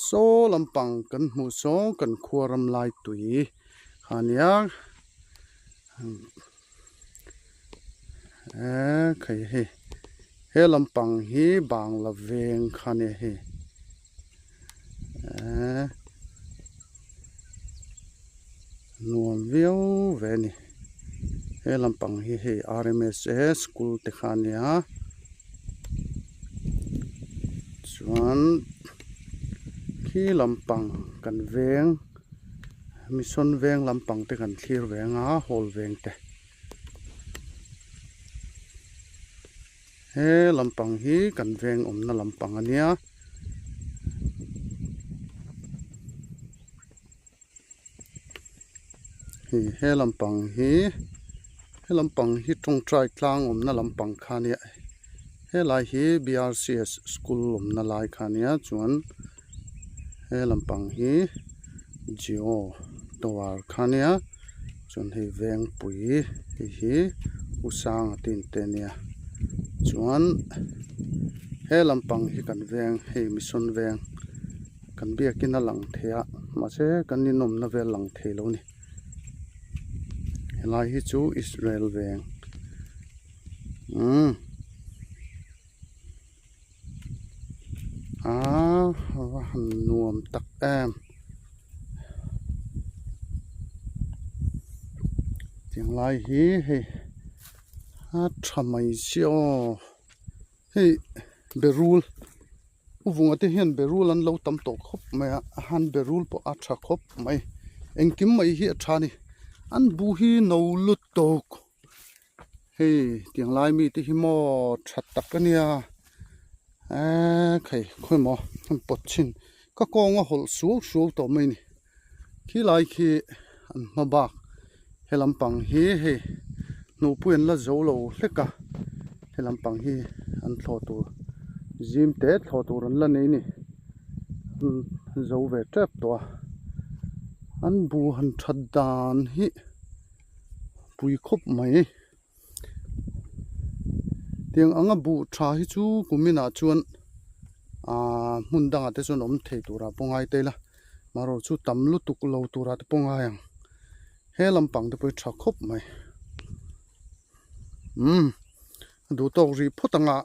saw lampang kan hmuh saw kan khua ram lai tui kha nia eee khai hei he lampang hi bangla veng kha nia hei eee nuam viau ve a ni he lampang hi hei R_M_S_A school te kha a nia chuan khi lampang kan veng. Mission veng lampang te kan thlir ve anga hall veng te he lampang hi kan veng awmna lampang a nia hei he lampang hi he lampang hi tawngtai tlang awmna lampang kha a nia helai hi B_R_C_S school awmna lai kha a nia chuan. He lampang hi Jio tower kha nia chuan hei vengpui hei hi u sanga te in te ania chuan he lampang hi kan veng hei mission veng kan biakin a lang thei a mahse kan inawmna vel lang thei lo a ni helai hi chu Israel veng umm. Aaa a va han nuam tak em tiang lai hi hei a tha mai si aw hei berul u vunga te hian berul an lo tam tawh khawp mai a a han berul pawh a tha khawp mai engkim mai hi a tha a ni. An buh hi no lut tawk. Hei tiang lai mi te hi maw that tak a nia eee khai khawi maw an pawt chhin ka kawng a hawlh suau suau tawh mai a ni khilai khi an hma bak he lampang hi hei hnuhpui an la zo lo hlek a he lampang hi an thlawh tur zim te thlawh tur an la nei a ni an zo ve tep tawh a an buh han that dan hi. Pui khawp mai. Tiang anga buh tha hi chu kuminah chuan aaa hmun dangah te chuan awm thei turah pawh ngai ta ila marawh chu tam lutuk lo turah te pawh ngai ang he lampang te pawh hi tha khawp mai umm a duh tawk rih phawt anga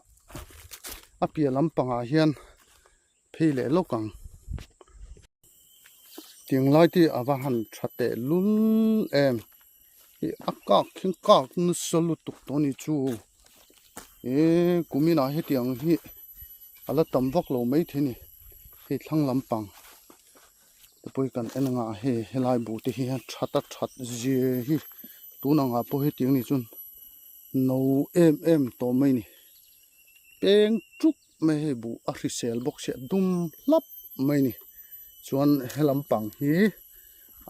a piah lampangah hian phei leh lawk ang. Tiang lai te a va han tha teh lul em ih a kak thleng kak nasa lutuk tawh a ni chu eh kuminah hetiang hi a la tam vak lo maithei a ni hei thlang lampang te pawh hi kan en ang a hei helai buh te hi a that a that zia hi tun angah pawh hetiang ni chuan no em em tawh mai a ni. Peng tuk mai hei buh a hrisel bawk sia dum hlap mai a ni chuan he lampang hi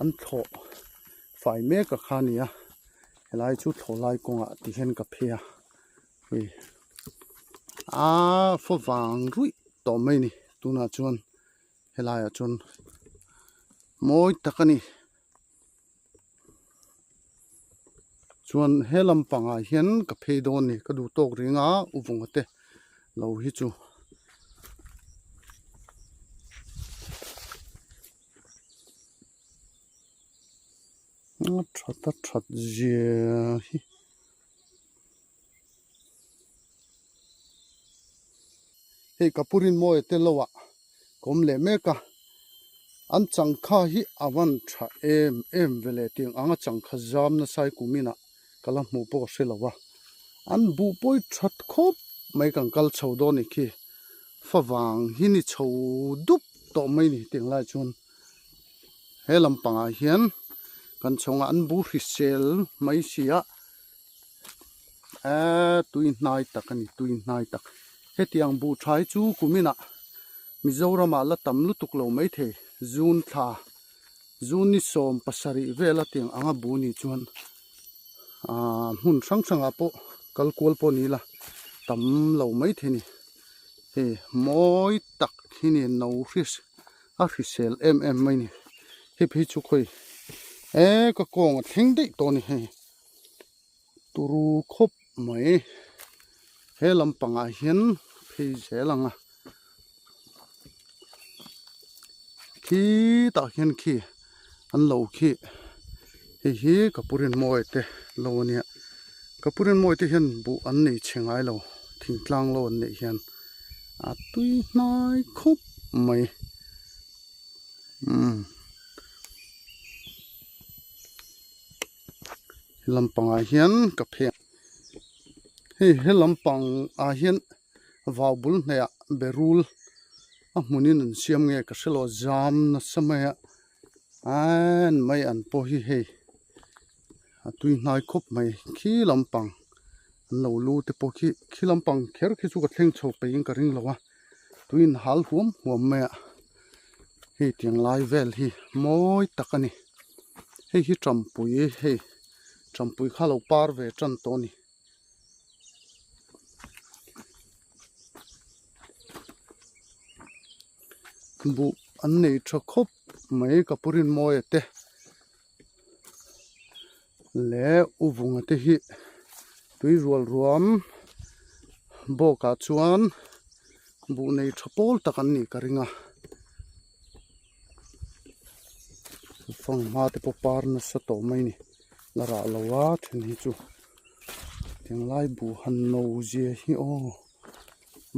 an thlawh fai mek a kha a ni a helai chu thlawh lai kawngah ti hian ka phei a hei aaa faw vang ruih tawh mai a ni tunah chuan helaiah chuan mawi tak a ni. Chuan he lampangah hian ka phei dawn a ni ka duh tawk ring a u vunga te lo hi chu. A that a that zia hi. Hei ka pu Rinmawia te lo ah ka awm leh mek a, an changkha hi a van tha em em ve leh tiang ang a changkha zam nasa hi kum inah ka la hmuh pawh ka hre lo a, an buh pawi that khawp mai kan kal chho dawn ni khi favang hi ni chho dup tawh mai ni tiang lai chuan he lampangah hian kan chhawngah an buh hrisel mai si a. Eee tui hnai tak a ni tui hnai tak hetiang buh tha hi chu kuminah Mizoramah la tam lutuk lo maithei June thla June ni 17 vela tiang anga buh ni chuan aaa hmun hrang hrangah pawh kal kual pawh ni ila tam lo maithei a ni hei mawi tak hi ni no hris a hrisel em em mai a ni hei phei chu khawi eee ka kawng a thleng daih tawh a ni hei. Turu khawp mai he lampangah hian phei zel ang a khitah hian khi an lo khi hei hi Kapurinmawia te lo a nia Kapurinmawia te hian buh an nei chhe ngai lo thingtlang lo an neih hian a tui hnai khawp mai umm. He lampangah hian ka phei ang hei he lampang ah hian vau bul hnaih ah berul a hmunin an siam nge ka hre lo a zam nasa mai a an mai an pawh hi hei a tui hnai khawp mai khi lampang an lo lu te pawh khi khi lampang kher khi chu ka thleng chho peihin ka ring lo a tuiin hal huam huam mai a hei tiang lai vel hi mawi tak a ni hei hi tampui hei tampui kha lo par ve tan tawh a ni. Buh an nei tha khawp mai ka pu Rinmawia te leh u vunga te hi tui rual ruam bawkah chuan buh nei tha pawl tak an nih ka ring a fanghma te pawh par nasa tawh mai a ni la rah lo a then hi chu tinglai buh han no zia hi aw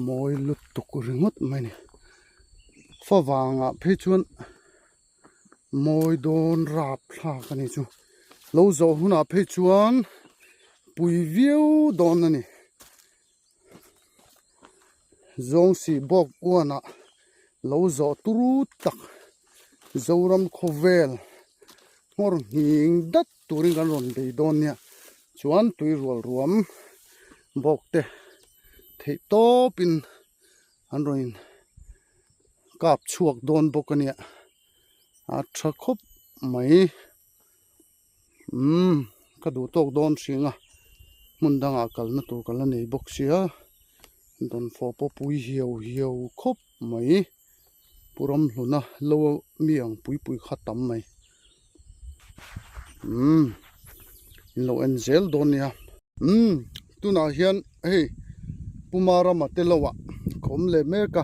mawi lutuk ringawt mai a ni favangah phei chuan. Mawi dawn rap thlak a ni chu lo zawh hunah phei chuan pui viau dawn a ni zawng sih bawk uanah lo zawh turu tak Zoram khawvel nghawr nghing dat. turin kan rawn bei dawn nia. Chuan tui rual ruam bawk te theih tawpin an rawn in kap chhuak dawn bawk a nia. A tha khawp mai. Umm ka duh tawk dawn hring a hmun dangah kalna tur ka la nei bawk sia dawnfawh pawh pui hiau hiau khawp mai pu ramhluna lo mi ang pui pui kha tam mai umm in lo en zel dawn nia umm tunah hian hei puma rama te lo ah ka awm leh mek a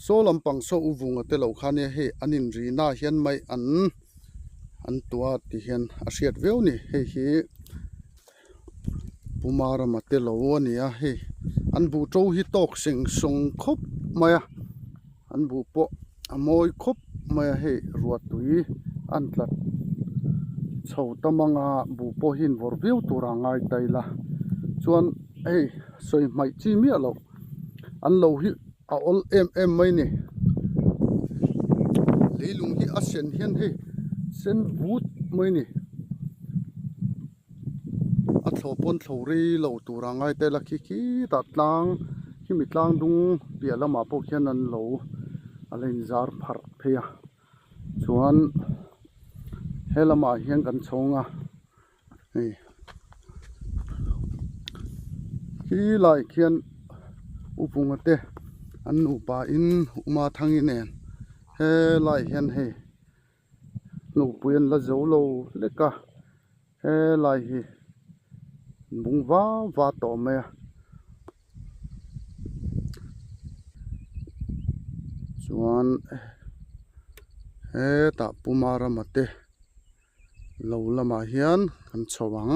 saw lampang saw u vunga te lo kha nia hei an inrihna ah hian mai an. an tua ti hian a hriat viau a ni hei hi Puma rama te lo a ni a hei an buh to hi tawk seng sawng khawp mai a an buh pawh a mawi khawp mai a hei ruah tui an tlat chho ta mang a buh pawh hi invawrh viau tur a ngai ta ila chuan hei sawi hmaih chi miah loh an lo hi. A awl em em mai ni. Leilung hi a sen hian hei sen but mai ni. A thlawh pawn thlo rei lo tur a ngai tel a khi khitah tlang khimi tlang dung piah lamah pawh khian an lo a la inzar pharh phei a chuan he lamah hian kan chhawng a. Hei khi lai khian upunga te an nupa in uma thangi nen helai hian hei nupui an la zo lo hlek a helai hi an bung va va tawh mai a chuan hetah puma rama te. Lo lamah hian kan chho ang.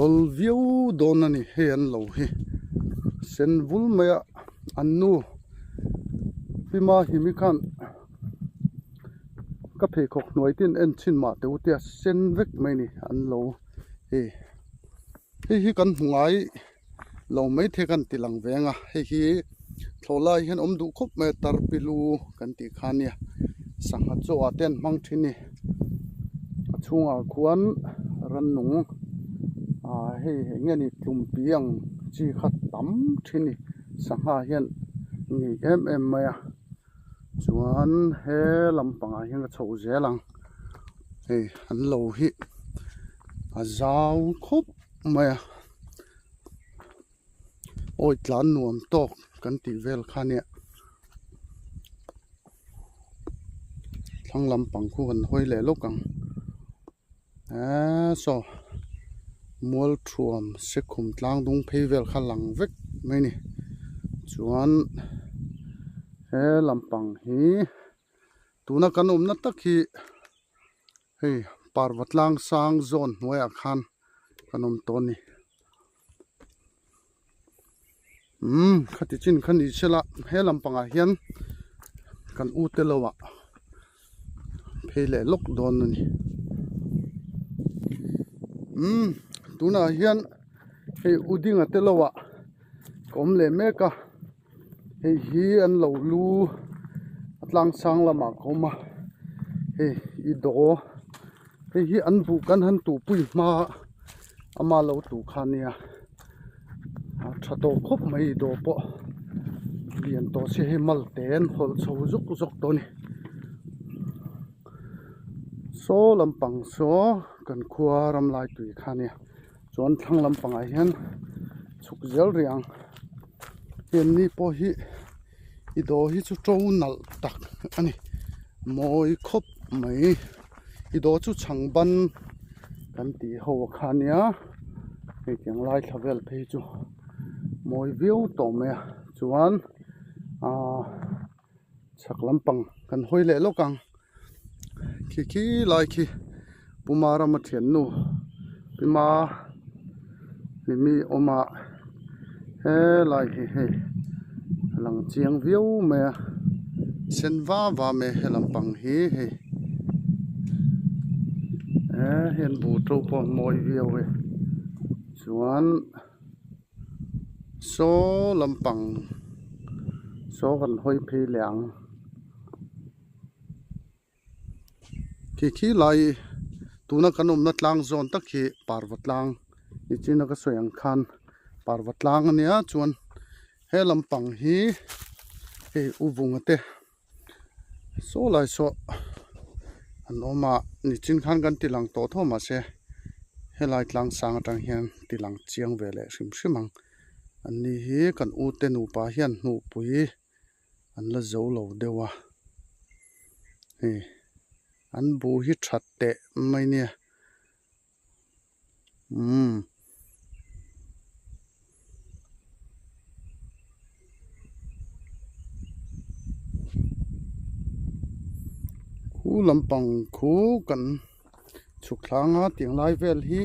Awl viau dawn a ni hei an lo hi. Sen vul mai a an nu Pima Himi khan ka pheikhawk hnuai te in en thin mah teh u tia sen vek mai a ni an lo hei. Hei hi kan hmu ngai. Lo maithei kan ti lang veng a hei hi thlawh lai hian awm duh khawp mai a tarpilu kan tih kha ania sangha chaw ah te an hmang thin a ni a chhungah khuan rannung ah hei eng nge ni tlumpi ang chi kha tam thin a ni sangha hian ngei em em mai a chuan he lampangah hian ka chhoh zel ang hei an lo hi a zau khawp mai a. Awi tlan nuam tawk kan tih vel kha nia thlang lampang khu kan hawi leh lawk ang eee saw mual thuam sekhum tlang dung phei vel kha lang vek mai a ni chuan he lampang hi tuna kan awmna tak hi. Hei parva tlang sang zawn hnuaiah khan kan awm tawh a ni. Umm khati chin kha ni sela he lampangah hian kan u te lo ah phei leh lawk dawn a ni. Umm tunah hian hei u dinga te lo ah ka awm leh mek a. Hei hi an lo lu a tlang sang lamah ka awm a hei i daw hei hi an buh kan han tuhpui hma ama lo tuh kha ania a tha tawh khawp mai i daw pawh lian tawh se hei mal te an hawlh chho zawk zawk tawh a ni saw lampang saw kan khua ram lai tui kha ania. Chuan thlang lampangah hian chhuk zel rih ang heng ni pawh hi i dawr hi chu to nalh tak a ni mawi khawp mai i dawr chu chhang ban kan tih ho kha a nia hei tiang lai thla vel phei chu mawi viau tawh mai a chuan ahh chhak lampang kan hawi leh lawk ang. Khi khi lai khi Puma rama thiannu Pima mimi awm a helai hi hei a lang chiang viau mai a sen va va mai he lampang hi hei eh hei an buh to pawh a mawi viau e chuan. Saw lampang saw kan hawi phei leh ang. Khi khi lai tuna kan awmna tlang zawn tak hi parva tlang nichina ka sawi ang khan parva tlang a nia chuan he lampang hi hei u vunga te saw lai saw an awm a nichin khan kan ti lang tawh tho mahse helai tlang sang atang hian ti lang chiang ve leh hrim hrim ang an ni hi kan u te nupa hian hnuhpui an la zo lo deuh a hei an bu hi that teh mai nia umm. Khu lampang khu kan chhuk thlâng a tiang lai vel hi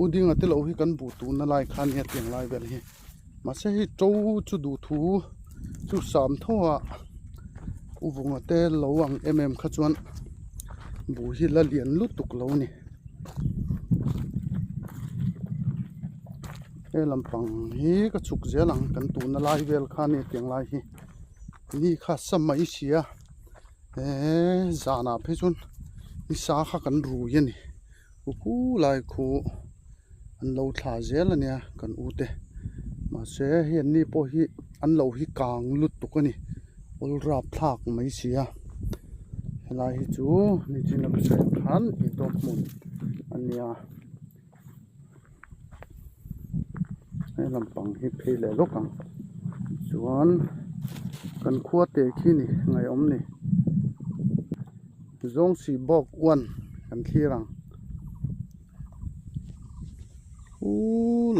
u dinga te lo hi kan buh tuhna lai kha ania tiang lai vel hi mahse hei to chu duhthu chu sam tho a u vunga te lo ang em em kha chuan buh hi la lian lutuk lo a ni he lampang hi ka chhuk zel ang kan tuhna lai vel kha ania tiang lai hi ni kha a sa mai si a. Eee zanah phei chuan nisa kha kan rui a ni u khu lai khu an lo thla zel a nia kan u te mahse hei an ni pawh hi an lo hi kang lutuk a ni awl rap thlak mai si a helai hi chu nichin a ka sawi ang khan idawm hmun a nia he lampang hi phei leh lawk ang chuan kan khua te khi ni ngaihawm ni zawng sih bawk uan kan thlir ang u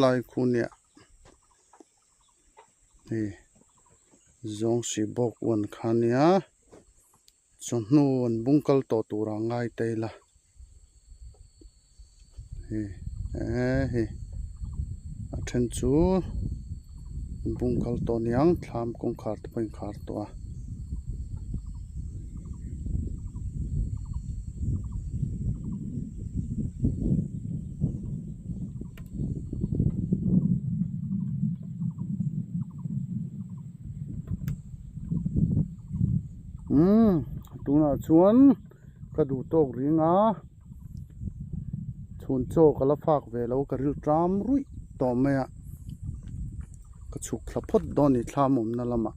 lai khu nia hei zawng sih bawk uan kha nia Chawhnu an bung kal tawh turah ngai ta ila hei eh hei a then chu an bung kal tawh aniang thlam kawngkhar te pawh a inkhar tawh a. Umm tunah chuan ka duh tawk ring a chhun chaw ka la fak ve lo ka ril ṭam ruih tawh mai a ka chhuk thla phawt dawn a ni thlam awmna lamah.